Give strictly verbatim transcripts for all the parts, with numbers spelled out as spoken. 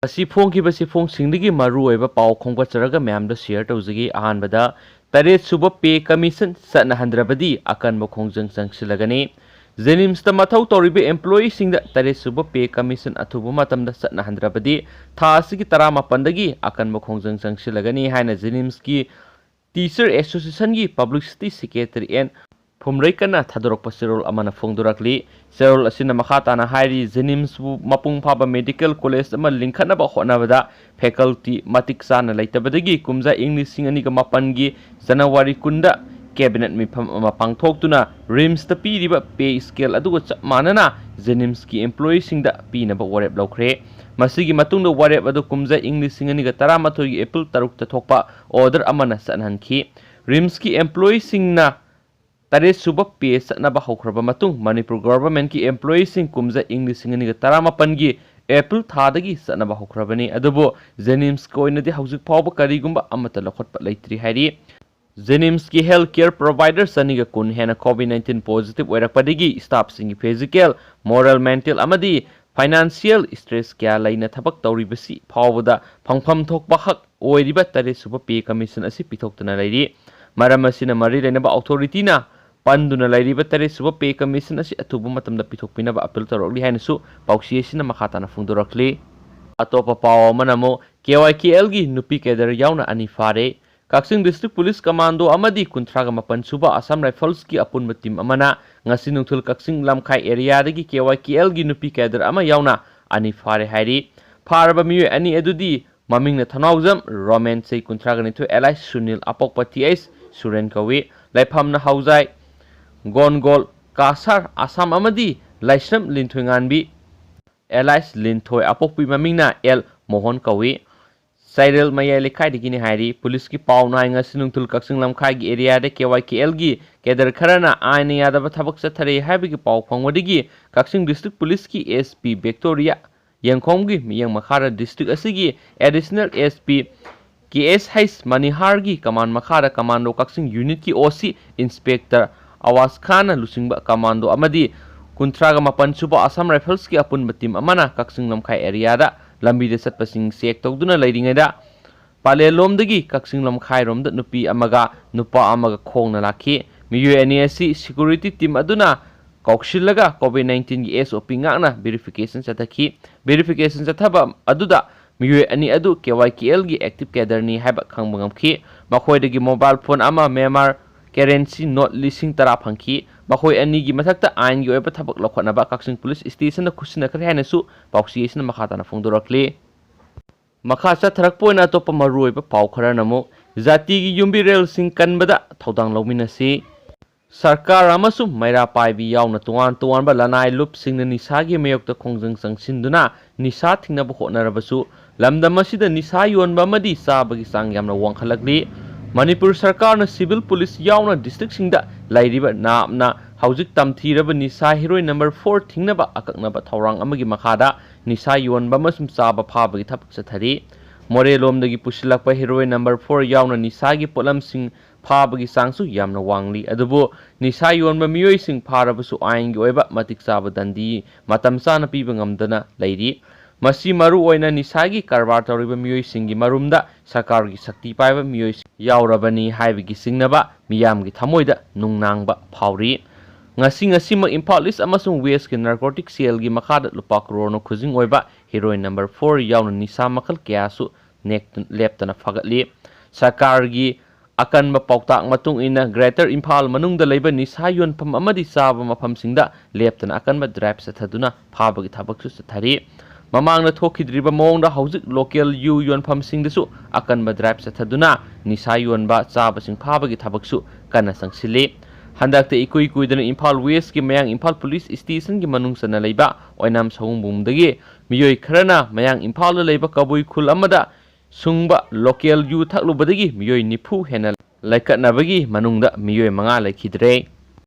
ꯑꯁꯤ ꯐꯣꯡꯈꯤꯕ ꯆꯦꯐꯣꯡꯁꯤꯡꯗꯒꯤ ꯃꯔꯨꯑꯣꯏꯕ ꯄꯥꯎ ꯈꯣꯝꯒꯠꯆꯔꯒ ꯃꯌꯥꯝꯗ ꯁꯤꯌꯔ ꯇꯧꯖꯒꯦ꯫ ꯑꯍꯥꯟꯕꯗ, ꯇꯔꯦꯠ ꯁꯨꯕ ꯄꯦ ꯀꯃꯤꯁꯟ ꯆꯠꯅꯍꯟꯗ꯭ꯔꯕꯗꯤ ꯑꯀꯟꯕ ꯈꯣꯡꯖꯪ ꯆꯪꯁꯤꯜꯂꯒꯅꯤ꯫ ꯖꯦꯅꯤꯝꯁꯇ ꯃꯊꯧ ꯇꯧꯔꯤꯕ ꯑꯦꯝꯄ꯭ꯂꯣꯌꯤꯁꯤꯡꯗ ꯇꯔꯦꯠ ꯁꯨꯕ ꯄꯦ ꯀꯃꯤꯁꯟ ꯑꯊꯨꯕ ꯃꯇꯝꯗ ꯆꯠꯅꯍꯟꯗ꯭ꯔꯕꯗꯤ ꯊꯥ ꯑꯁꯤꯒꯤ ꯇꯔꯥꯃꯥꯄꯟꯗꯒꯤ ꯑꯀꯟꯕ ꯈꯣꯡꯖꯪ ꯆꯪꯁꯤꯜꯂꯒꯅꯤ ꯍꯥꯏꯅ ꯖꯦꯅꯤꯝꯁꯀꯤ ꯇꯤꯆꯔ ꯑꯦꯁꯣꯁꯤꯌꯦꯁꯟꯒꯤ ꯄꯕ꯭ꯂꯤꯁꯤꯇꯤ ꯁꯦꯀ꯭ꯔꯦꯇꯔꯤ ꯑꯦꯟ ꯐꯨꯝꯔꯩꯀꯟꯅ ꯊꯥꯗꯣꯔꯛꯄ ꯆꯦꯔꯣꯜ ꯑꯃꯅ ꯐꯣꯡꯗꯣꯔꯛꯂꯤ꯫ ꯆꯦꯔꯣꯜ ꯑꯁꯤꯅ ꯃꯈꯥ ꯇꯥꯅ ꯍꯥꯏꯔꯤ, ꯖꯦꯅꯤꯝꯁꯄꯨ ꯃꯄꯨꯡ ꯐꯥꯕ ꯃꯦꯗꯤꯀꯦꯜ ꯀꯣꯂꯦꯖ ꯑꯃ ꯂꯤꯡꯈꯠꯅꯕ ꯍꯣꯠꯅꯕꯗ ꯐꯦꯀꯜꯇꯤ ꯃꯇꯤꯛ ꯆꯥꯅ ꯂꯩꯇꯕꯗꯒꯤ ꯀꯨꯝꯖꯥ ꯏꯪ ꯂꯤꯁꯤꯡ ꯑꯅꯤꯒ ꯃꯥꯄꯟꯒꯤ ꯖꯅꯋꯥꯔꯤ ꯀꯨꯟꯗ ꯀꯦꯕꯤꯅꯦꯠ ꯃꯤꯐꯝ ꯑꯃ ꯄꯥꯡꯊꯣꯛꯇꯨꯅ ꯔꯤꯝꯁꯇ ꯄꯤꯔꯤꯕ ꯄꯦ ꯁ꯭ꯀꯦꯜ ꯑꯗꯨꯒ ꯆꯞ ꯃꯥꯟꯅꯅ ꯖꯦꯅꯤꯝꯁꯀꯤ ꯑꯦꯝꯄ꯭ꯂꯣꯌꯤꯁꯤꯡꯗ ꯄꯤꯅꯕ ꯋꯥꯔꯦꯞ ꯂꯧꯈ꯭ꯔꯦ꯫ ꯃꯁꯤꯒꯤ ꯃꯇꯨꯡꯗ ꯋꯥꯔꯦꯞ ꯑꯗꯨ ꯀꯨꯝꯖꯥ ꯏꯪ ꯂꯤꯁꯤꯡ ꯑꯅꯤꯒ ꯇꯔꯥꯃꯥꯊꯣꯏꯒꯤ ꯑꯦꯄ꯭ꯔꯤꯜ ꯇꯔꯨꯛꯇ ꯊꯣꯛꯄ ꯑꯣꯔꯗꯔ ꯑꯃꯅ ꯆꯠꯍꯟꯈꯤ꯫ ꯔꯤꯝꯁꯀꯤ ꯑꯦꯝꯄ꯭ꯂꯣꯌꯤꯁꯤꯡꯅ ꯇꯔꯦꯠ ꯁꯨꯕ ꯄꯦ ꯆꯠꯅꯕ ꯍꯧꯈ꯭ꯔꯕ ꯃꯇꯨꯡ ꯃꯅꯤꯄꯨꯔ ꯒꯣꯚꯔꯟꯃꯦꯟꯠꯀꯤ ꯑꯦꯝꯄ꯭ꯂꯣꯌꯤꯁꯤꯡ ꯀꯨꯝꯖꯥ ꯏꯪ ꯂꯤꯁꯤꯡ ꯑꯅꯤꯒ ꯇꯔꯥꯃꯥꯄꯟꯒꯤ ꯑꯦꯄ꯭ꯔꯤꯜ ꯊꯥꯗꯒꯤ ꯆꯠꯅꯕ ꯍꯧꯈ꯭ꯔꯕꯅꯤ꯫ ꯑꯗꯨꯕꯨ ꯖꯦꯅꯤꯝꯁꯀꯤ ꯑꯣꯏꯅꯗꯤ ꯍꯧꯖꯤꯛ ꯐꯥꯎꯕ ꯀꯔꯤꯒꯨꯝꯕ ꯑꯃꯠꯇ ꯂꯧꯈꯠꯄ ꯂꯩꯇ꯭ꯔꯤ ꯍꯥꯏꯔꯤ꯫ ꯖꯦꯅꯤꯝꯁꯀꯤ ꯍꯦꯜꯊ ꯀꯦꯌꯔ ꯄ꯭ꯔꯣꯚꯥꯏꯗꯔ ꯆꯅꯤꯒ ꯀꯨꯟ ꯍꯦꯟꯅ ꯀꯣꯚꯤꯗ ꯅꯥꯏꯟꯇꯤꯟ ꯄꯣꯖꯤꯇꯤꯚ ꯑꯣꯏꯔꯛꯄꯗꯒꯤ ꯁ꯭ꯇꯥꯐꯁꯤꯡꯒꯤ ꯐꯤꯖꯤꯀꯦꯜ, ꯃꯣꯔꯦꯜ, ꯃꯦꯟꯇꯦꯜ ꯑꯃꯗꯤ ꯐꯥꯏꯅꯥꯟꯁꯤꯌꯦꯜ ꯁ꯭ꯇ꯭ꯔꯦꯁ ꯀꯌꯥ ꯂꯩꯅ ꯊꯕꯛ ꯇꯧꯔꯤꯕꯁꯤ ꯐꯥꯎꯕꯗ ꯐꯪꯐꯝ ꯊꯣꯛꯄ ꯍꯛ ꯑꯣꯏꯔꯤꯕ ꯇꯔꯦꯠ ꯁꯨꯕ ꯄꯦ ꯀꯃꯤꯁꯟ ꯑꯁꯤ ꯄꯤꯊꯣꯛꯇꯅ ꯂꯩꯔꯤ꯫ ꯃꯔꯝ ꯑꯁꯤꯅ ꯃꯔꯤ ꯂꯩꯅꯕ ꯑꯣꯊꯣꯔꯤꯇꯤꯅ ꯄꯟꯗꯨꯅ ꯂꯩꯔꯤꯕ ꯇꯔꯦꯠ ꯁꯨꯕ ꯄꯦ ꯀꯃꯤꯁꯟ ꯑꯁꯤ ꯑꯊꯨꯕ ꯃꯇꯝꯗ ꯄꯤꯊꯣꯛꯄꯤꯅꯕ ꯑꯄꯤꯜ ꯇꯧꯔꯛꯂꯤ ꯍꯥꯏꯅꯁꯨ ꯄꯥꯎꯆꯦ ꯑꯁꯤꯅ ꯃꯈꯥ ꯇꯥꯅ ꯐꯣꯡꯗꯣꯔꯛꯂꯤ꯫ ꯑꯇꯣꯞꯄ ꯄꯥꯎ ꯑꯃꯅ ꯑꯃꯨꯛ ꯀꯦ ꯋꯥꯏ ꯀꯦ ꯑꯦꯜꯒꯤ ꯅꯨꯄꯤ ꯀꯦꯗꯔ ꯌꯥꯎꯅ ꯑꯅꯤ ꯐꯥꯔꯦ꯫ ꯀꯛꯆꯤꯡ ꯗꯤꯁꯇ꯭ꯔꯤꯛ ꯄꯨꯂꯤꯁ ꯀꯃꯥꯟꯗꯣ ꯑꯃꯗꯤ ꯀꯨꯟꯊ꯭ꯔꯥꯒ ꯃꯥꯄꯟ ꯁꯨꯕ ꯑꯁꯥꯝ ꯔꯥꯏꯐꯜꯁꯀꯤ ꯑꯄꯨꯟꯕ ꯇꯤꯝ ꯑꯃꯅ ꯉꯁꯤ ꯅꯨꯡꯊꯤꯜ ꯀꯛꯆꯤꯡ ꯂꯝꯈꯥꯏ ꯑꯦꯔꯤꯌꯥꯗꯒꯤ ꯀꯦ ꯋꯥꯏ ꯀꯦ ꯑꯦꯜꯒꯤ ꯅꯨꯄꯤ ꯀꯦꯗꯔ ꯑꯃ ꯌꯥꯎꯅ ꯑꯅꯤ ꯐꯥꯔꯦ ꯍꯥꯏꯔꯤ꯫ ꯐꯥꯔꯕ ꯃꯤꯑꯣꯏ ꯑꯅꯤ ꯑꯗꯨꯗꯤ ꯃꯃꯤꯡꯅ ꯊꯧꯅꯥꯎꯖꯝ ꯔꯣꯃꯦꯟ, ꯆꯍꯤ ꯀꯨꯟꯊ꯭ꯔꯥꯒ ꯅꯤꯊꯣꯏ, alias ꯁꯨꯅꯤꯜ, ꯑꯄꯣꯛꯄ ꯇꯤ ꯑꯩꯆ ꯁꯨꯔꯦꯟ ꯀꯧꯏ꯫ ꯂꯩꯐꯝꯅ ꯍꯧꯖꯥꯏ, ꯒꯣꯟꯒꯣꯜ, ꯀꯥꯁꯥꯔ, ꯑꯁꯥꯝ ꯑꯃꯗꯤ ꯂꯥꯏꯁ꯭ꯔꯝ ꯂꯤꯟꯊꯣꯏꯉꯥꯟꯕꯤ, alias ꯂꯤꯟꯊꯣꯏ, ꯑꯄꯣꯛꯄꯤ ꯃꯃꯤꯡꯅ ꯑꯦꯜ ꯃꯣꯍꯟ ꯀꯧꯏ꯫ ꯆꯥꯏꯔꯦꯜ ꯃꯌꯥꯏ ꯂꯩꯀꯥꯏꯗꯒꯤꯅꯤ ꯍꯥꯏꯔꯤ꯫ ꯄꯨꯂꯤꯁꯀꯤ ꯄꯥꯎꯅ ꯍꯥꯏ, ꯉꯁꯤ ꯅꯨꯡꯊꯤꯜ ꯀꯛꯆꯤꯡ ꯂꯝꯈꯥꯏꯒꯤ ꯑꯦꯔꯤꯌꯥꯗ ꯀꯦ ꯋꯥꯏ ꯀꯦ ꯑꯦꯜꯒꯤ ꯀꯦꯗꯔ ꯈꯔꯅ ꯑꯥꯏꯟꯅ ꯌꯥꯗꯕ ꯊꯕꯛ ꯆꯠꯊꯔꯤ ꯍꯥꯏꯕꯒꯤ ꯄꯥꯎ ꯐꯪꯕꯗꯒꯤ ꯀꯛꯆꯤꯡ ꯗꯤꯁꯇ꯭ꯔꯤꯛ ꯄꯨꯂꯤꯁꯀꯤ ꯑꯦꯁ ꯄꯤ ꯕꯦꯛꯇꯣꯔꯤꯌꯥ ꯌꯦꯡꯈꯣꯝꯒꯤ ꯃꯤꯠꯌꯦꯡ ꯃꯈꯥꯗ ꯗꯤꯁꯇ꯭ꯔꯤꯛ ꯑꯁꯤꯒꯤ ꯑꯦꯗꯤꯁꯅꯦꯜ ꯑꯦꯁ ꯄꯤ ꯀꯦ ꯑꯦꯁ ꯍꯩꯁ ꯃꯅꯤꯍꯥꯔꯒꯤ ꯀꯃꯥꯟ ꯃꯈꯥꯗ ꯀꯃꯥꯟꯗꯣ ꯀꯛꯆꯤꯡ ꯌꯨꯅꯤꯠꯀꯤ ꯑꯣ ꯁꯤ ꯏꯟꯁꯄꯦꯛꯇꯔ ꯑꯋꯥꯖ ꯈꯥꯟꯅ ꯂꯨꯆꯤꯡꯕ ꯀꯃꯥꯟꯗꯣ ꯑꯃꯗꯤ ꯀꯨꯟꯊ꯭ꯔꯥꯒ ꯃꯥꯄꯟ ꯁꯨꯕ ꯑꯁꯥꯝ ꯔꯥꯏꯐꯜꯁꯀꯤ ꯑꯄꯨꯟꯕ ꯇꯤꯝ ꯑꯃꯅ ꯀꯛꯆꯤꯡ ꯂꯝꯈꯥꯏ ꯑꯦꯔꯤꯌꯥꯗ ꯂꯝꯕꯤꯗ ꯆꯠꯄꯁꯤꯡ ꯆꯦꯛ ꯇꯧꯗꯨꯅ ꯂꯩꯔꯤꯉꯩꯗ ꯄꯥꯂꯦꯜꯂꯣꯝꯗꯒꯤ ꯀꯛꯆꯤꯡ ꯂꯝꯈꯥꯏꯔꯣꯝꯗ ꯅꯨꯄꯤ ꯑꯃꯒ ꯅꯨꯄꯥ ꯑꯃꯒ ꯈꯣꯡꯅ ꯂꯥꯛꯈꯤ꯫ ꯃꯤꯑꯣꯏ ꯑꯅꯤ ꯑꯁꯤ ꯁꯦꯀ꯭ꯌꯨꯔꯤꯇꯤ ꯇꯤꯝ ꯑꯗꯨꯅ ꯀꯧꯁꯤꯜꯂꯒ ꯀꯣꯚꯤꯗ ꯅꯥꯏꯟꯇꯤꯟꯒꯤ ꯑꯦꯁ ꯑꯣ ꯄꯤ ꯉꯥꯛꯅ ꯚꯦꯔꯤꯐꯤꯀꯦꯁꯟ ꯆꯠꯊꯈꯤ꯫ ꯚꯦꯔꯤꯐꯤꯀꯦꯁꯟ ꯆꯠꯊꯕ ꯑꯗꯨꯗ ꯃꯤꯑꯣꯏ ꯑꯅꯤ ꯑꯗꯨ ꯀꯦ ꯋꯥꯏ ꯀꯦ ꯑꯦꯜꯒꯤ ꯑꯦꯛꯇꯤꯚ ꯀꯦꯗꯔꯅꯤ ꯍꯥꯏꯕ ꯈꯪꯕ ꯉꯝꯈꯤ꯫ ꯃꯈꯣꯏꯗꯒꯤ ꯃꯣꯕꯥꯏꯜ ꯐꯣꯟ ꯑꯃ, ꯃ꯭ꯌꯥꯟꯃꯥꯔ ꯀꯔꯦꯟꯁꯤ ꯅꯣꯠ ꯂꯤꯁꯤꯡ ꯇꯔꯥ ꯐꯪꯈꯤ꯫ ꯃꯈꯣꯏ ꯑꯅꯤꯒꯤ ꯃꯊꯛꯇ ꯑꯥꯏꯟꯒꯤ ꯑꯣꯏꯕ ꯊꯕꯛ ꯂꯧꯈꯠꯅꯕ ꯀꯛꯆꯤꯡ ꯄꯨꯂꯤꯁ ꯁ꯭ꯇꯦꯁꯟꯗ ꯈꯨꯠꯁꯤꯟꯅꯈ꯭ꯔꯦ ꯍꯥꯏꯅꯁꯨ ꯄꯥꯎꯆꯦ ꯑꯁꯤꯅ ꯃꯈꯥ ꯇꯥꯅ ꯐꯣꯡꯗꯣꯔꯛꯂꯤ꯫ ꯃꯈꯥ ꯆꯠꯊꯔꯛꯄ ꯑꯣꯏꯅ ꯑꯇꯣꯞꯄ ꯃꯔꯨꯑꯣꯏꯕ ꯄꯥꯎ ꯈꯔꯅ ꯑꯃꯨꯛ, ꯖꯥꯇꯤꯒꯤ ꯌꯨꯝꯕꯤꯔꯦꯜꯁꯤꯡ ꯀꯟꯕꯗ ꯊꯧꯗꯥꯡ ꯂꯧꯃꯤꯟꯅꯁꯤ꯫ ꯁꯔꯀꯥꯔ ꯑꯃꯁꯨꯡ ꯃꯩꯔꯥ ꯄꯥꯏꯕꯤ ꯌꯥꯎꯅ ꯇꯣꯉꯥꯟ ꯇꯣꯉꯥꯟꯕ ꯂꯅꯥꯏ ꯂꯨꯞꯁꯤꯡꯅ ꯅꯤꯁꯥꯒꯤ ꯃꯥꯌꯣꯛꯇ ꯈꯣꯡꯖꯪ ꯆꯪꯁꯤꯟꯗꯨꯅ ꯅꯤꯁꯥ ꯊꯤꯡꯅꯕ ꯍꯣꯠꯅꯔꯕꯁꯨ, ꯂꯝꯗꯝ ꯑꯁꯤꯗ ꯅꯤꯁꯥ ꯌꯣꯟꯕ ꯑꯃꯗꯤ ꯆꯥꯕꯒꯤ ꯆꯥꯡ ꯌꯥꯝꯅ ꯋꯥꯡꯈꯠꯂꯛꯂꯤ꯫ ꯃꯅꯤꯄꯨꯔ ꯁꯔꯀꯥꯔꯅ ꯁꯤꯚꯤꯜ ꯄꯨꯂꯤꯁ ꯌꯥꯎꯅ ꯗꯤꯁꯇ꯭ꯔꯤꯛꯁꯤꯡꯗ ꯂꯩꯔꯤꯕ ꯅꯥꯞꯅ ꯍꯧꯖꯤꯛ ꯇꯝꯊꯤꯔꯕ ꯅꯤꯁꯥ ꯍꯤꯔꯣꯏꯟ ꯅꯝꯕꯔ ꯐꯣꯔ ꯊꯤꯡꯅꯕ ꯑꯀꯛꯅꯕ ꯊꯧꯔꯥꯡ ꯑꯃꯒꯤ ꯃꯈꯥꯗ ꯅꯤꯁꯥ ꯌꯣꯟꯕ ꯑꯃꯁꯨꯡ ꯆꯥꯕ ꯐꯥꯕꯒꯤ ꯊꯕꯛ ꯆꯠꯊꯔꯤ꯫ ꯃꯣꯔꯦꯂꯣꯝꯗꯒꯤ ꯄꯨꯁꯤꯜꯂꯛꯄ ꯍꯤꯔꯣꯏꯟ ꯅꯝꯕꯔ ꯐꯣꯔ ꯌꯥꯎꯅ ꯅꯤꯁꯥꯒꯤ ꯄꯣꯠꯂꯝꯁꯤꯡ ꯐꯥꯕꯒꯤ ꯆꯥꯡꯁꯨ ꯌꯥꯝꯅ ꯋꯥꯡꯂꯤ꯫ ꯑꯗꯨꯕꯨ ꯅꯤꯁꯥ ꯌꯣꯟꯕ ꯃꯤꯑꯣꯏꯁꯤꯡ ꯐꯥꯔꯕꯁꯨ ꯑꯥꯏꯟꯒꯤ ꯑꯣꯏꯕ ꯃꯇꯤꯛ ꯆꯥꯕ ꯗꯟꯗꯤ ꯃꯇꯝ ꯆꯥꯅ ꯄꯤꯕ ꯉꯝꯗꯅ ꯂꯩꯔꯤ꯫ ꯃꯁꯤ ꯃꯔꯨ ꯑꯣꯏꯅ ꯅꯤꯁꯥꯒꯤ ꯀꯔꯕꯥꯔ ꯇꯧꯔꯤꯕ ꯃꯤꯑꯣꯏꯁꯤꯡꯒꯤ ꯃꯔꯨꯝꯗ ꯁꯔꯀꯥꯔꯒꯤ ꯁꯛꯇꯤ ꯄꯥꯏꯕ ꯃꯤꯑꯣꯏꯁꯤꯡ ꯌꯥꯎꯔꯕꯅꯤ ꯍꯥꯏꯕꯒꯤ ꯆꯤꯡꯅꯕ ꯃꯤꯌꯥꯝꯒꯤ ꯊꯃꯣꯏꯗ ꯅꯨꯡꯅꯥꯡꯕ ꯐꯥꯎꯔꯤ꯫ ꯉꯁꯤ ꯉꯁꯤꯃꯛ ꯏꯝꯐꯥꯜ ꯏꯁ ꯑꯃꯁꯨꯡ ꯋꯦꯁꯀꯤ ꯅꯥꯔꯀꯣꯇꯤꯛ ꯁꯦꯜꯒꯤ ꯃꯈꯥꯗ ꯂꯨꯄꯥ ꯀ꯭ꯔꯣꯔꯅ ꯈꯨꯖꯤꯡ ꯑꯣꯏꯕ ꯍꯤꯔꯣꯏꯟ ꯅꯝꯕꯔ ꯐꯣꯔ ꯌꯥꯎꯅ ꯅꯤꯁꯥ ꯃꯈꯜ ꯀꯌꯥꯁꯨ ꯅꯦꯛꯇꯨ-, ꯂꯦꯞꯇꯅ ꯐꯥꯒꯠꯂꯤ꯫ ꯁꯔꯀꯥꯔꯒꯤ ꯑꯀꯟꯕ ꯄꯥꯎꯇꯥꯛ ꯃꯇꯨꯡ ꯏꯟꯅ ꯒ꯭ꯔꯦꯇꯔ ꯏꯝꯐꯥꯜ ꯃꯅꯨꯡꯗ ꯂꯩꯕ ꯅꯤꯁꯥ ꯌꯣꯟꯐꯝ ꯑꯃꯗꯤ ꯆꯥꯕ ꯃꯐꯝꯁꯤꯡꯗ ꯂꯦꯞꯇꯅ ꯑꯀꯟꯕ ꯗ꯭ꯔꯥꯏꯚ ꯆꯠꯊꯗꯨꯅ ꯐꯥꯕꯒꯤ ꯊꯕꯛꯁꯨ ꯆꯠꯊꯔꯤ꯫ ꯃꯃꯥꯡꯗ ꯊꯣꯛꯈꯤꯗ꯭ꯔꯤꯕ ꯃꯑꯣꯡꯗ ꯍꯧꯖꯤꯛ ꯂꯣꯀꯦꯜ ꯌꯨ ꯌꯣꯟꯐꯝꯁꯤꯡꯗꯁꯨ ꯑꯀꯟꯕ ꯗ꯭ꯔꯥꯏꯚ ꯆꯠꯊꯗꯨꯅ ꯅꯤꯁꯥ ꯌꯣꯟꯕ ꯆꯥꯕꯁꯤꯡ ꯐꯥꯕꯒꯤ ꯊꯕꯛꯁꯨ ꯀꯟꯅ ꯆꯪꯁꯤꯜꯂꯤ꯫ ꯍꯟꯗꯛꯇ ꯏꯀꯨꯏ ꯀꯨꯏꯗꯅ ꯏꯝꯐꯥꯜ ꯋꯦꯁꯀꯤ ꯃꯌꯥꯡ ꯏꯝꯐꯥꯜ ꯄꯨꯂꯤꯁ ꯁ꯭ꯇꯦꯁꯟꯒꯤ ꯃꯅꯨꯡ ꯆꯟꯅ ꯂꯩꯕ ꯑꯣꯏꯅꯥꯝ ꯁꯑꯣꯝꯕꯨꯡꯗꯒꯤ ꯃꯤꯑꯣꯏ ꯈꯔꯅ ꯃꯌꯥꯡ ꯏꯝꯐꯥꯜꯗ ꯂꯩꯕ ꯀꯕꯨꯏ ꯈꯨꯜ ꯑꯃꯗ ꯁꯨꯡꯕ ꯂꯣꯀꯦꯜ ꯌꯨ ꯊꯛꯂꯨꯕꯗꯒꯤ ꯃꯤꯑꯣꯏ ꯅꯤꯐꯨ ꯍꯦꯟꯅ ꯂꯩꯈꯠꯅꯕꯒꯤ ꯃꯅꯨꯡꯗ ꯃꯤꯑꯣꯏ ꯃꯉꯥ ꯂꯩꯈꯤꯗ꯭ꯔꯦ꯫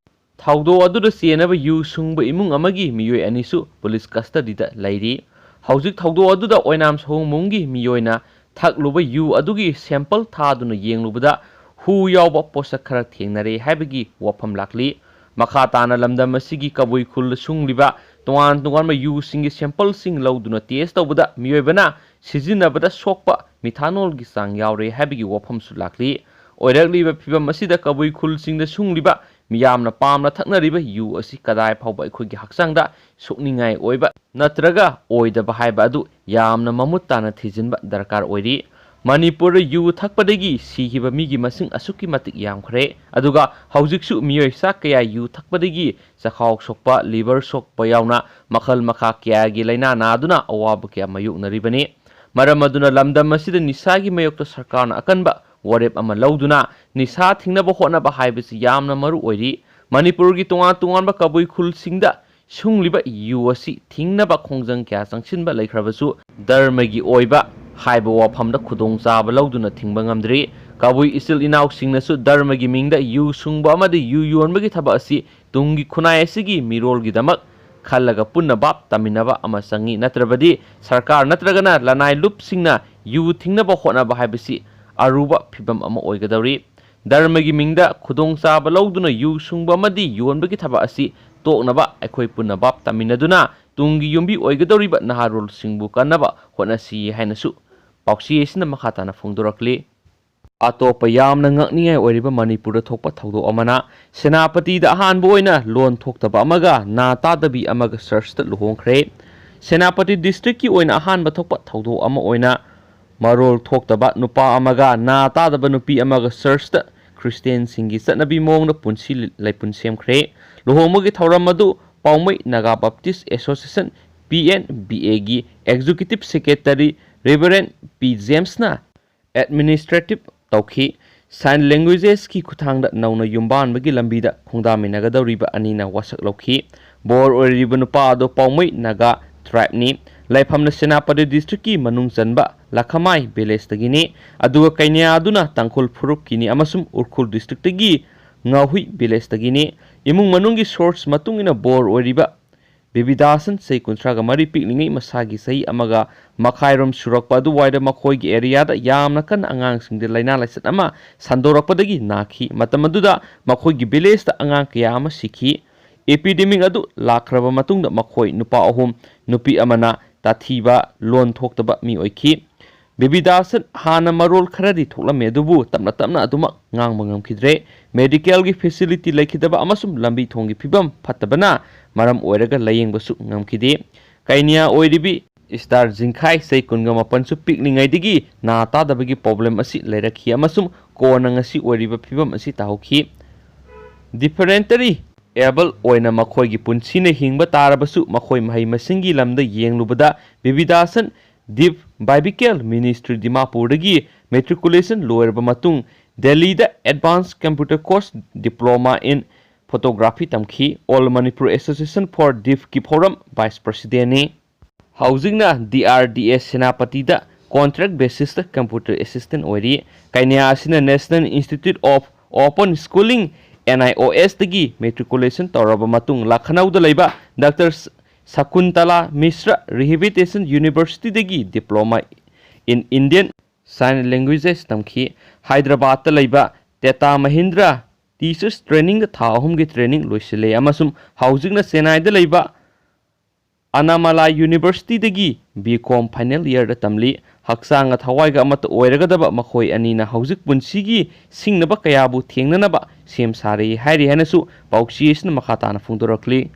ꯊꯧꯗꯣꯛ ꯑꯗꯨꯗ ꯆꯦꯟꯅꯕ ꯌꯨ ꯁꯨꯡꯕ ꯏꯃꯨꯡ ꯑꯃꯒꯤ ꯃꯤꯑꯣꯏ ꯑꯅꯤꯁꯨ ꯄꯨꯂꯤꯁ ꯀꯁꯇꯗꯤꯗ ꯂꯩꯔꯤ꯫ ꯍꯧꯖꯤꯛ ꯊꯧꯗꯣꯛ ꯑꯗꯨꯗ ꯑꯣꯏꯅꯥꯝ ꯁꯑꯣꯝꯕꯨꯡꯒꯤ ꯃꯤꯑꯣꯏꯅ ꯊꯛꯂꯨꯕ ꯌꯨ ꯑꯗꯨꯒꯤ ꯁꯦꯝꯄꯜ ꯊꯥꯗꯨꯅ ꯌꯦꯡꯂꯨꯕꯗ ꯍꯨ ꯌꯥꯎꯕ ꯄꯣꯠꯁꯛ ꯈꯔ ꯊꯦꯡꯅꯔꯦ ꯍꯥꯏꯕꯒꯤ ꯋꯥꯐꯝ ꯂꯥꯛꯂꯤ꯫ ꯃꯈꯥ ꯇꯥꯅ ꯂꯝꯗꯝ ꯑꯁꯤꯒꯤ ꯀꯕꯨꯏ ꯈꯨꯜꯗ ꯁꯨꯡꯂꯤꯕ ꯇꯣꯉꯥꯟ ꯇꯣꯉꯥꯟꯕ ꯌꯨꯁꯤꯡꯒꯤ ꯁꯦꯝꯄꯜꯁꯤꯡ ꯂꯧꯗꯨꯅ ꯇꯦꯁ ꯇꯧꯕꯗ ꯃꯤꯑꯣꯏꯕꯅ ꯁꯤꯖꯤꯟꯅꯕꯗ ꯁꯣꯛꯄ ꯃꯤꯊꯥꯅꯣꯜꯒꯤ ꯆꯥꯡ ꯌꯥꯎꯔꯦ ꯍꯥꯏꯕꯒꯤ ꯋꯥꯐꯝꯁꯨ ꯂꯥꯛꯂꯤ꯫ ꯑꯣꯏꯔꯛꯂꯤꯕ ꯐꯤꯚꯝ ꯑꯁꯤꯗ ꯀꯕꯨꯏ ꯈꯨꯜꯁꯤꯡꯗ ꯁꯨꯡꯂꯤꯕ ꯃꯤꯌꯥꯝꯅ ꯄꯥꯝꯅ ꯊꯛꯅꯔꯤꯕ ꯌꯨ ꯑꯁꯤ ꯀꯗꯥꯏ ꯐꯥꯎꯕ ꯑꯩꯈꯣꯏꯒꯤ ꯍꯛꯆꯥꯡꯗ ꯁꯣꯛꯅꯤꯡꯉꯥꯏ ꯑꯣꯏꯕ ꯅꯠꯇ꯭ꯔꯒ ꯑꯣꯏꯗꯕ ꯍꯥꯏꯕ ꯑꯗꯨ ꯌꯥꯝꯅ ꯃꯃꯨꯠ ꯇꯥꯅ ꯊꯤꯖꯤꯟꯕ ꯗꯔꯀꯥꯔ ꯑꯣꯏꯔꯤ꯫ ꯃꯅꯤꯄꯨꯔꯗ ꯌꯨ ꯊꯛꯄꯗꯒꯤ ꯁꯤꯈꯤꯕ ꯃꯤꯒꯤ ꯃꯁꯤꯡ ꯑꯁꯨꯛꯀꯤ ꯃꯇꯤꯛ ꯌꯥꯝꯈ꯭ꯔꯦ, ꯑꯗꯨꯒ ꯍꯧꯖꯤꯛꯁꯨ ꯃꯤꯑꯣꯏ ꯆꯥ ꯀꯌꯥ ꯌꯨ ꯊꯛꯄꯗꯒꯤ ꯆꯈꯥꯎ ꯁꯣꯛꯄ, ꯂꯤꯚꯔ ꯁꯣꯛꯄ ꯌꯥꯎꯅ ꯃꯈꯜ ꯃꯈꯥ ꯀꯌꯥꯒꯤ ꯂꯥꯏꯅꯥ ꯅꯥꯗꯨꯅ ꯑꯋꯥꯕ ꯀꯌꯥ ꯃꯥꯌꯣꯛꯅꯔꯤꯕꯅꯤ꯫ ꯃꯔꯝ ꯑꯗꯨꯅ ꯂꯝꯗꯝ ꯑꯁꯤꯗ ꯅꯤꯁꯥꯒꯤ ꯃꯥꯌꯣꯛꯇ ꯁꯔꯀꯥꯔꯅ ꯑꯀꯟꯕ ꯋꯥꯔꯦꯞ ꯑꯃ ꯂꯧꯗꯨꯅ ꯅꯤꯁꯥ ꯊꯤꯡꯅꯕ ꯍꯣꯠꯅꯕ ꯍꯥꯏꯕꯁꯤ ꯌꯥꯝꯅ ꯃꯔꯨ ꯑꯣꯏꯔꯤ꯫ ꯃꯅꯤꯄꯨꯔꯒꯤ ꯇꯣꯉꯥꯟ ꯇꯣꯉꯥꯟꯕ ꯀꯕꯨꯏ ꯈꯨꯜꯁꯤꯡꯗ ꯁꯨꯡꯂꯤꯕ ꯌꯨ ꯑꯁꯤ ꯊꯤꯡꯅꯕ ꯈꯣꯡꯖꯪ ꯀꯌꯥ ꯆꯪꯁꯤꯟꯕ ꯂꯩꯈ꯭ꯔꯕꯁꯨ, ꯙꯔꯃꯒꯤ ꯑꯣꯏꯕ ꯍꯥꯏꯕ ꯋꯥꯐꯝꯗ ꯈꯨꯗꯣꯡꯆꯥꯕ ꯂꯧꯗꯨꯅ ꯊꯤꯡꯕ ꯉꯝꯗ꯭ꯔꯤ꯫ ꯀꯕꯨꯏ ꯏꯆꯤꯜ ꯏꯅꯥꯎꯁꯤꯡꯅꯁꯨ ꯙꯔꯃꯒꯤ ꯃꯤꯡꯗ ꯌꯨ ꯁꯨꯡꯕ ꯑꯃꯗꯤ ꯌꯨ ꯌꯣꯟꯕꯒꯤ ꯊꯕꯛ ꯑꯁꯤ ꯇꯨꯡꯒꯤ ꯈꯨꯟꯅꯥꯏ ꯑꯁꯤꯒꯤ ꯃꯤꯔꯣꯜꯒꯤꯗꯃꯛ ꯈꯜꯂꯒ ꯄꯨꯟꯅ ꯚꯥꯞ ꯇꯥꯃꯤꯟꯅꯕ ꯑꯃ ꯆꯪꯏ꯫ ꯅꯠꯇ꯭ꯔꯕꯗꯤ ꯁꯔꯀꯥꯔ ꯅꯠꯇ꯭ꯔꯒꯅ ꯂꯅꯥꯏ ꯂꯨꯞꯁꯤꯡꯅ ꯌꯨ ꯊꯤꯡꯅꯕ ꯍꯣꯠꯅꯕ ꯍꯥꯏꯕꯁꯤ ꯑꯔꯨꯕ ꯐꯤꯚꯝ ꯑꯃ ꯑꯣꯏꯒꯗꯧꯔꯤ꯫ ꯙꯔꯃꯒꯤ ꯃꯤꯡꯗ ꯈꯨꯗꯣꯡꯆꯥꯕ ꯂꯧꯗꯨꯅ ꯌꯨ ꯁꯨꯡꯕ ꯑꯃꯗꯤ ꯌꯣꯟꯕꯒꯤ ꯊꯕꯛ ꯑꯁꯤ ꯇꯣꯛꯅꯕ ꯑꯩꯈꯣꯏ ꯄꯨꯟꯅ ꯚꯥꯞ ꯇꯥꯃꯤꯟꯅꯗꯨꯅ ꯇꯨꯡꯒꯤ ꯌꯨꯝꯕꯤ ꯑꯣꯏꯒꯗꯧꯔꯤꯕ ꯅꯍꯥꯔꯣꯜꯁꯤꯡꯕꯨ ꯀꯟꯅꯕ ꯍꯣꯠꯅꯁꯤ ꯍꯥꯏꯅꯁꯨ ꯄꯥꯎꯆꯦ ꯑꯁꯤꯅ ꯃꯈꯥ ꯇꯥꯅ ꯐꯣꯡꯗꯣꯔꯛꯂꯤ꯫ ꯑꯇꯣꯞꯄ ꯌꯥꯝꯅ ꯉꯛꯅꯤꯡꯉꯥꯏ ꯑꯣꯏꯔꯤꯕ ꯃꯅꯤꯄꯨꯔꯗ ꯊꯣꯛꯄ ꯊꯧꯗꯣꯛ ꯑꯃꯅ, ꯁꯦꯅꯥꯄꯇꯤꯗ ꯑꯍꯥꯟꯕ ꯑꯣꯏꯅ ꯂꯣꯟ ꯊꯣꯛꯇꯕ ꯑꯃꯒ ꯅꯥ ꯇꯥꯗꯕꯤ ꯑꯃꯒ ꯆꯔꯆꯇ ꯂꯨꯍꯣꯡꯈ꯭ꯔꯦ꯫ ꯁꯦꯅꯥꯄꯇꯤ ꯗꯤꯁꯇ꯭ꯔꯤꯛꯀꯤ ꯑꯣꯏꯅ ꯑꯍꯥꯟꯕ ꯊꯣꯛꯄ ꯊꯧꯗꯣꯛ ꯑꯃ ꯑꯣꯏꯅ ꯃꯔꯣꯜ ꯊꯣꯛꯇꯕ ꯅꯨꯄꯥ ꯑꯃꯒ ꯅꯥ ꯇꯥꯗꯕ ꯅꯨꯄꯤ ꯑꯃꯒ ꯆꯔꯆꯇ ꯈ꯭ꯔꯤꯁꯇꯦꯟꯁꯤꯡꯒꯤ ꯆꯠꯅꯕꯤ ꯃꯑꯣꯡꯗ ꯄꯨꯟꯁꯤ ꯂꯩꯄꯨꯟ ꯁꯦꯝꯈ꯭ꯔꯦ꯫ ꯂꯨꯍꯣꯡꯕꯒꯤ ꯊꯧꯔꯝ ꯑꯗꯨ Paomei Naga Baptist association, P N B ꯑꯦꯒꯤ executive secretary reverend P Jamson administrative ꯇꯧꯈꯤ꯫ ꯁꯥꯏꯟ ꯂꯦꯡꯒ꯭ꯋꯦꯖꯦꯁꯀꯤ ꯈꯨꯠꯊꯥꯡꯗ ꯅꯧꯅ ꯌꯨꯝꯕꯥꯟꯕꯒꯤ ꯂꯝꯕꯤꯗ ꯈꯣꯡꯗꯥꯃꯤꯟꯅꯒꯗꯧꯔꯤꯕ ꯑꯅꯤꯅ ꯋꯥꯁꯛ ꯂꯧꯈꯤ꯫ ꯕꯣꯔ ꯑꯣꯏꯔꯤꯕ ꯅꯨꯄꯥ ꯑꯗꯨ ꯄꯥꯎꯃꯩ ꯅꯥꯒꯥ ꯇ꯭ꯔꯥꯏꯕꯅꯤ꯫ ꯂꯩꯐꯝꯅ ꯁꯦꯅꯥꯄꯇꯤ ꯗꯤꯁꯇ꯭ꯔꯤꯛꯀꯤ ꯃꯅꯨꯡ ꯆꯟꯕ ꯂꯈꯃꯥꯏ ꯚꯤꯂꯦꯖꯇꯒꯤꯅꯤ꯫ ꯑꯗꯨꯒ ꯀꯩꯅꯥ ꯑꯗꯨꯅ ꯇꯥꯡꯈꯨꯜ ꯐꯨꯔꯨꯞꯀꯤꯅꯤ ꯑꯃꯁꯨꯡ ꯎꯈ꯭ꯔꯨꯜ ꯗꯤꯁꯇ꯭ꯔꯤꯛꯇꯒꯤ ꯉꯥꯍꯨꯏ ꯚꯤꯂꯦꯖꯇꯒꯤꯅꯤ꯫ ꯏꯃꯨꯡ ꯃꯅꯨꯡꯒꯤ ꯁꯣꯔꯁ ꯃꯇꯨꯡ ꯏꯟꯅ ꯕꯣꯔ ꯑꯣꯏꯔꯤꯕ ꯕꯤꯕꯤꯗꯥꯁꯟ ꯆꯍꯤ ꯀꯨꯟꯊ꯭ꯔꯥꯒ ꯃꯔꯤ ꯄꯤꯛꯂꯤꯉꯩ ꯃꯁꯥꯒꯤ ꯆꯍꯤ ꯑꯃꯒ ꯃꯈꯥꯏꯔꯣꯝ ꯁꯨꯔꯛꯄ ꯑꯗꯨꯋꯥꯏꯗ ꯃꯈꯣꯏꯒꯤ ꯑꯦꯔꯤꯌꯥꯗ ꯌꯥꯝꯅ ꯀꯟꯅ ꯑꯉꯥꯡꯁꯤꯡꯗ ꯂꯥꯏꯅꯥ ꯂꯥꯏꯆꯠ ꯑꯃ ꯁꯟꯗꯣꯔꯛꯄꯗꯒꯤ ꯅꯥꯈꯤ꯫ ꯃꯇꯝ ꯑꯗꯨꯗ ꯃꯈꯣꯏꯒꯤ ꯚꯤꯂꯦꯖꯇ ꯑꯉꯥꯡ ꯀꯌꯥ ꯑꯃ ꯁꯤꯈꯤ꯫ Epidemic ꯑꯗꯨ ꯂꯥꯛꯈ꯭ꯔꯕ ꯃꯇꯨꯡꯗ ꯃꯈꯣꯏ ꯅꯨꯄꯥ ꯑꯍꯨꯝ, ꯅꯨꯄꯤ ꯑꯃꯅ ꯇꯥꯊꯤꯕ ꯂꯣꯟ ꯊꯣꯛꯇꯕ ꯃꯤ ꯑꯣꯏꯈꯤ꯫ ꯕꯦꯕꯤꯗꯥꯁꯟ ꯍꯥꯟꯅ ꯃꯔꯣꯜ ꯈꯔꯗꯤ ꯊꯣꯛꯂꯝꯃꯤ, ꯑꯗꯨꯕꯨ ꯇꯞꯅ ꯇꯞꯅ ꯑꯗꯨꯃꯛ ꯉꯥꯡꯕ ꯉꯝꯈꯤꯗ꯭ꯔꯦ꯫ ꯃꯦꯗꯤꯀꯦꯜꯒꯤ ꯐꯦꯁꯤꯂꯤꯇꯤ ꯂꯩꯈꯤꯗꯕ ꯑꯃꯁꯨꯡ ꯂꯝꯕꯤ ꯊꯣꯡꯒꯤ ꯐꯤꯕꯝ ꯐꯠꯇꯕꯅ ꯃꯔꯝ ꯑꯣꯏꯔꯒ ꯂꯥꯌꯦꯡꯕꯁꯨ ꯉꯝꯈꯤꯗꯦ꯫ ꯀꯩꯅꯤꯌꯥ ꯑꯣꯏꯔꯤꯕꯤ ꯏꯁꯇꯥꯔ ꯖꯤꯡꯈꯥꯏ ꯆꯍꯤ ꯀꯨꯟꯒ ꯃꯥꯄꯟꯁꯨ ꯄꯤꯛꯂꯤꯉꯩꯗꯒꯤ ꯅꯥ ꯇꯥꯗꯕꯒꯤ ꯄ꯭ꯔꯣꯕ꯭ꯂꯦꯝ ꯑꯁꯤ ꯂꯩꯔꯛꯈꯤ ꯑꯃꯁꯨꯡ ꯀꯣꯟꯅ ꯉꯁꯤ ꯑꯣꯏꯔꯤꯕ ꯐꯤꯕꯝ ꯑꯁꯤ ꯇꯥꯍꯧꯈꯤ꯫ ꯗꯤꯐꯔꯦꯟꯇꯔꯤ ꯑꯦꯕꯜ ꯑꯣꯏꯅ ꯃꯈꯣꯏꯒꯤ ꯄꯨꯟꯁꯤꯅ ꯍꯤꯡꯕ ꯇꯥꯔꯕꯁꯨ, ꯃꯈꯣꯏ ꯃꯍꯩ ꯃꯁꯤꯡꯒꯤ ꯂꯝꯗ ꯌꯦꯡꯂꯨꯕꯗ ꯕꯤꯕꯤꯗꯥꯁꯟ ꯗꯤꯞ ꯕꯥꯏꯕꯤꯀꯦꯜ ꯃꯤꯅꯤꯁꯇ꯭ꯔꯤ ꯗꯤꯃꯥꯄꯨꯔꯗꯒꯤ ꯃꯦꯇ꯭ꯔꯤꯀꯨꯂꯦꯁꯟ ꯂꯣꯏꯔꯕ ꯃꯇꯨꯡ ꯗꯦꯜꯂꯤꯗ advance computer course diploma in photography ꯇꯝꯈꯤ꯫ ꯑꯣꯜ ꯃꯅꯤꯄꯨꯔ ꯑꯦꯁꯣꯁꯤꯌꯦꯁꯟ ꯐꯣꯔ ꯗꯤꯐꯀꯤ ꯐꯣꯔꯝ ꯚꯥꯏꯁ ꯄ꯭ꯔꯁꯤꯗꯦꯟꯅꯤ꯫ ꯍꯧꯖꯤꯛꯅ ꯗꯤ ꯑꯥꯔ ꯗꯤ ꯑꯦꯁ ꯁꯦꯅꯥꯄꯇꯤꯗ ꯀꯣꯟꯇ꯭ꯔꯦꯛ ꯕꯦꯁꯤꯁꯇ ꯀꯝꯄ꯭ꯌꯨꯇꯔ ꯑꯦꯁꯤꯁꯇꯦꯟ ꯑꯣꯏꯔꯤ꯫ ꯀꯩꯅ꯭ꯌꯥ ꯑꯁꯤꯅ national institute of open schooling, N I O ꯑꯦꯁꯇꯒꯤ ꯃꯦꯇ꯭ꯔꯤꯀꯨꯂꯦꯁꯟ ꯇꯧꯔꯕ ꯃꯇꯨꯡ ꯂꯈꯅꯧꯗ ꯂꯩꯕ ꯗꯥꯛꯇꯔ ꯁꯀꯨꯟꯇꯂꯥ ꯃꯤꯁ꯭ꯔ ꯔꯤꯍꯦꯕꯤꯂꯤꯇꯦꯁꯟ ꯌꯨꯅꯤꯚꯔꯁꯤꯇꯤꯗꯒꯤ diploma in Indian sign languages ꯇꯝꯈꯤ꯫ ꯍꯥꯏꯗ꯭ꯔꯕꯥꯗꯇ ꯂꯩꯕ ꯇꯦꯇꯥ ꯃꯍꯤꯟꯗ꯭ꯔ ꯇꯤꯆꯔꯁ ꯇ꯭ꯔꯦꯅꯤꯡꯗ ꯊꯥ ꯑꯍꯨꯝꯒꯤ ꯇ꯭ꯔꯦꯅꯤꯡ ꯂꯣꯏꯁꯤꯜꯂꯦ ꯑꯃꯁꯨꯡ ꯍꯧꯖꯤꯛꯅ ꯆꯦꯟꯅꯥꯏꯗ ꯂꯩꯕ ꯑꯅꯥꯃꯂꯥ ꯌꯨꯅꯤꯚꯔꯁꯤꯇꯤꯗꯒꯤ ꯕꯤ ꯀꯣꯝ ꯐꯥꯏꯅꯦꯜ ꯏꯌꯔꯗ ꯇꯝꯂꯤ꯫ ꯍꯛꯆꯥꯡꯒ ꯊꯋꯥꯏꯒ ꯑꯃꯠꯇ ꯑꯣꯏꯔꯒꯗꯕ ꯃꯈꯣꯏ ꯑꯅꯤꯅ ꯍꯧꯖꯤꯛ ꯄꯨꯟꯁꯤꯒꯤ ꯁꯤꯡꯅꯕ ꯀꯌꯥꯕꯨ ꯊꯦꯡꯅꯅꯕ ꯁꯦꯝ ꯁꯥꯔꯤ ꯍꯥꯏꯔꯤ ꯍꯥꯏꯅꯁꯨ ꯄꯥꯎꯆꯦ ꯑꯁꯤꯅ ꯃꯈꯥ ꯇꯥꯅ ꯐꯣꯡꯗꯣꯔꯛꯂꯤ꯫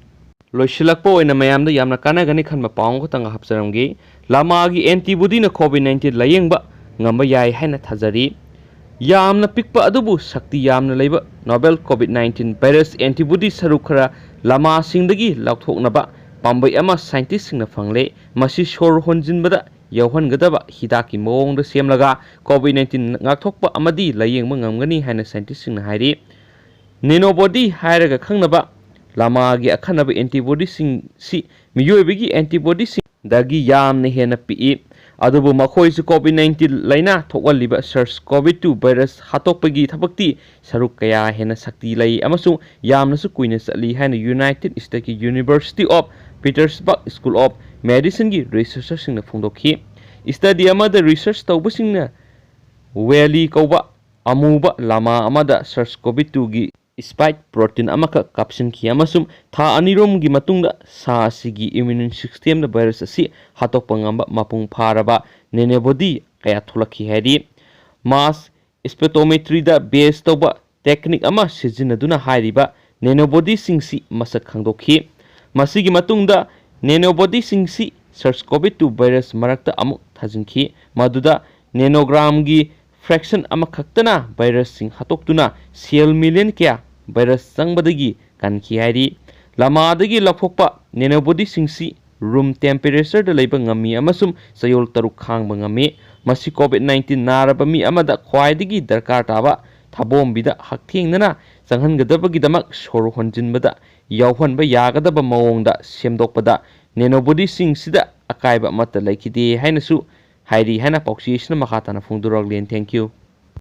ꯂꯣꯏꯁꯤꯜꯂꯛꯄ ꯑꯣꯏꯅ ꯃꯌꯥꯝꯗ ꯌꯥꯝꯅ ꯀꯥꯟꯅꯒꯅꯤ ꯈꯟꯕ ꯄꯥꯎ ꯑꯃꯈꯛꯇꯪ ꯍꯥꯞꯆꯔꯝꯒꯦ꯫ ꯂꯃꯥꯒꯤ ꯑꯦꯟꯇꯤꯕꯣꯗꯤꯅ ꯀꯣꯚꯤꯗ ꯅꯥꯏꯟꯇꯤꯟ ꯂꯥꯌꯦꯡꯕ ꯉꯝꯕ ꯌꯥꯏ ꯍꯥꯏꯅ ꯊꯥꯖꯔꯤ꯫ ꯌꯥꯝꯅ ꯄꯤꯛꯄ ꯑꯗꯨꯕꯨ ꯁꯛꯇꯤ ꯌꯥꯝꯅ ꯂꯩꯕ novel COVID nineteen virus antibody ꯁꯔꯨꯛ ꯈꯔ ꯂꯃꯥꯁꯤꯡꯗꯒꯤ ꯂꯧꯊꯣꯛꯅꯕ ꯄꯥꯝꯕꯩ ꯑꯃ ꯁꯥꯏꯟꯇꯤꯁꯁꯤꯡꯅ ꯐꯪꯂꯦ꯫ ꯃꯁꯤ ꯁꯣꯔ ꯍꯣꯟꯖꯤꯟꯕꯗ ꯌꯥꯎꯍꯟꯒꯗꯕ ꯍꯤꯗꯥꯛꯀꯤ ꯃꯑꯣꯡꯗ ꯁꯦꯝꯂꯒ ꯀꯣꯚꯤꯗ ꯅꯥꯏꯟꯇꯤꯟ ꯉꯥꯛꯊꯣꯛꯄ ꯑꯃꯗꯤ ꯂꯥꯌꯦꯡꯕ ꯉꯝꯒꯅꯤ ꯍꯥꯏꯅ ꯁꯥꯏꯟꯇꯤꯁꯁꯤꯡꯅ ꯍꯥꯏꯔꯤ꯫ ꯅꯦꯅꯣꯕꯣꯗꯤ ꯍꯥꯏꯔꯒ ꯈꯪꯅꯕ ꯂꯃꯥꯒꯤ ꯑꯈꯟꯅꯕ ꯑꯦꯟꯇꯤꯕꯣꯗꯤꯁꯤꯡꯁꯤ ꯃꯤꯑꯣꯏꯕꯒꯤ ꯑꯦꯟꯇꯤꯕꯣꯗꯤꯁꯤꯡꯗꯒꯤ ꯌꯥꯝꯅ ꯍꯦꯟꯅ ꯄꯤꯛꯏ꯫ ꯑꯗꯨꯕꯨ ꯃꯈꯣꯏꯁꯨ ꯀꯣꯚꯤꯗ ꯅꯥꯏꯟꯇꯤꯟ ꯂꯥꯏꯅꯥ ꯊꯣꯛꯍꯜꯂꯤꯕ ꯁꯥꯔꯁ ꯀꯣꯚꯤꯗ ꯇꯨ ꯚꯥꯏꯔꯁ ꯍꯥꯠꯇꯣꯛꯄꯒꯤ ꯊꯕꯛꯇꯤ ꯁꯔꯨꯛ ꯀꯌꯥ ꯍꯦꯟꯅ ꯁꯛꯇꯤ ꯂꯩ ꯑꯃꯁꯨꯡ ꯌꯥꯝꯅꯁꯨ ꯀꯨꯏꯅ ꯆꯠꯂꯤ ꯍꯥꯏꯅ ꯌꯨꯅꯥꯏꯇꯦꯗ ꯁ꯭ꯇꯦꯠꯀꯤ university of Pittsburgh school of ꯃꯦꯗꯤꯁꯤꯟꯒꯤ ꯔꯤꯁꯔꯆꯔꯁꯤꯡꯅ ꯐꯣꯡꯗꯣꯛꯈꯤ꯫ ꯁ꯭ꯇꯗꯤ ꯑꯃꯗ ꯔꯤꯁꯔꯆ ꯇꯧꯕꯁꯤꯡꯅ ꯋꯦꯂꯤ ꯀꯧꯕ ꯑꯃꯨꯕ ꯂꯥꯃꯥ ꯑꯃꯗ ꯁꯥꯔꯁ ꯀꯣꯚꯤꯗ ꯇꯨꯒꯤ spike protein ꯑꯃꯈꯛ ꯀꯥꯞꯁꯤꯟꯈꯤ ꯑꯃꯁꯨꯡ ꯊꯥ ꯑꯅꯤꯔꯣꯝꯒꯤ ꯃꯇꯨꯡꯗ ꯁꯥ ꯑꯁꯤꯒꯤ immune systemꯗ virus ꯑꯁꯤ ꯍꯥꯠꯇꯣꯛꯄ ꯉꯝꯕ ꯃꯄꯨꯡ ꯐꯥꯔꯕ nanobody ꯀꯌꯥ ꯊꯣꯛꯂꯛꯈꯤ ꯍꯥꯏꯔꯤ꯫ Mass spectrometryꯗ base ꯇꯧꯕ technique ꯑꯃ ꯁꯤꯖꯤꯟꯅꯗꯨꯅ ꯍꯥꯏꯔꯤꯕ nanobodyꯁꯤꯡꯁꯤ ꯃꯁꯛ ꯈꯪꯗꯣꯛꯈꯤ꯫ ꯃꯁꯤꯒꯤ ꯃꯇꯨꯡꯗ nanobodyꯁꯤꯡꯁꯤ SARS-CoV two virus ꯃꯔꯛꯇ ꯑꯃꯨꯛ ꯊꯥꯖꯤꯟꯈꯤ, ꯃꯗꯨꯗ nanogramꯒꯤ fraction ꯑꯃꯈꯛꯇꯅ virusꯁꯤꯡ ꯍꯥꯠꯇꯣꯛꯇꯨꯅ cell million ꯀꯌꯥ virus ꯆꯪꯕꯗꯒꯤ ꯀꯟꯈꯤ ꯍꯥꯏꯔꯤ꯫ ꯂꯃꯥꯗꯒꯤ ꯂꯧꯊꯣꯛꯄ nanobodyꯁꯤꯡꯁꯤ room temperatureꯗ ꯂꯩꯕ ꯉꯝꯃꯤ ꯑꯃꯁꯨꯡ ꯆꯌꯣꯜ ꯇꯔꯨꯛ ꯈꯥꯡꯕ ꯉꯝꯃꯤ꯫ ꯃꯁꯤ COVID nineteen ꯅꯥꯔꯕ ꯃꯤ ꯑꯃꯗ ꯈ꯭ꯋꯥꯏꯗꯒꯤ ꯗꯔꯀꯥꯔ ꯇꯥꯕ ꯊꯥꯕꯣꯝꯕꯤꯗ ꯍꯛꯊꯦꯡꯅꯅ ꯆꯪꯍꯟꯒꯗꯕꯒꯤꯗꯃꯛ ꯁꯣꯔ ꯍꯣꯟꯖꯤꯟꯕꯗ ꯌꯥꯎꯍꯟꯕ ꯌꯥꯒꯗꯕ ꯃꯑꯣꯡꯗ ꯁꯦꯝꯗꯣꯛꯄꯗ nanobodyꯁꯤꯡꯁꯤꯗ ꯑꯀꯥꯏꯕ ꯑꯃꯠꯇ ꯂꯩꯈꯤꯗꯦ ꯍꯥꯏꯅꯁꯨ ꯍꯥꯏꯔꯤ ꯍꯥꯏꯅ ꯄꯥꯎꯆꯦ ꯑꯁꯤꯅ ꯃꯈꯥ ꯇꯥꯅ ꯐꯣꯡꯗꯣꯔꯛꯂꯤ꯫ Thank you꯫